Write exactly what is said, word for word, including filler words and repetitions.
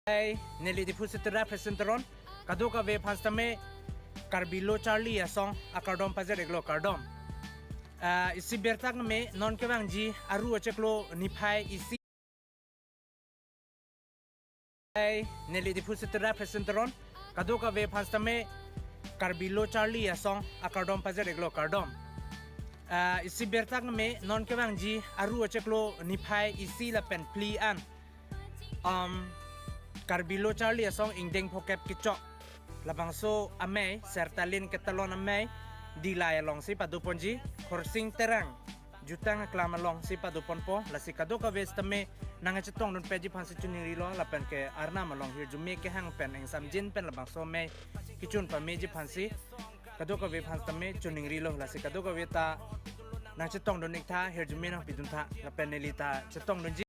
Hai, neli Diphu Sitra presenter on. Kadokave aphan sitame Karbi Lo Charli Asong akardom pajir-iklo, kardom. Ah, isi birta tame non kevangji Aru achiklo niphai isi. Hai, neli Diphu Sitra presenter on. Kadokave aphan sitame Karbi Lo Charli Asong akardom pajir-iklo, kardom. Ah, isi birta tame non kevangji Aru achiklo niphai isi lapen phli an, um, Karbi Lo Charli Asong ingdeng phokep kechok, labangso amei, Sertalin Ketalon amei, Dillai alongsi padoponji, Khorsing Terang jutang aklam alongsi padoponpo. Lasi kadokave sitame nangchetongdunpetji aphansi choningrilo, lapen ke Arnam along hirjume kehang pen ingsamjin pen labangso amei kechun pameji aphansi kadokave aphan sitame choningrilo. Lasi kadokave ta nangchetongdun-iktha, hirjume nangpiduntha, lapen neli ta chetongdunji.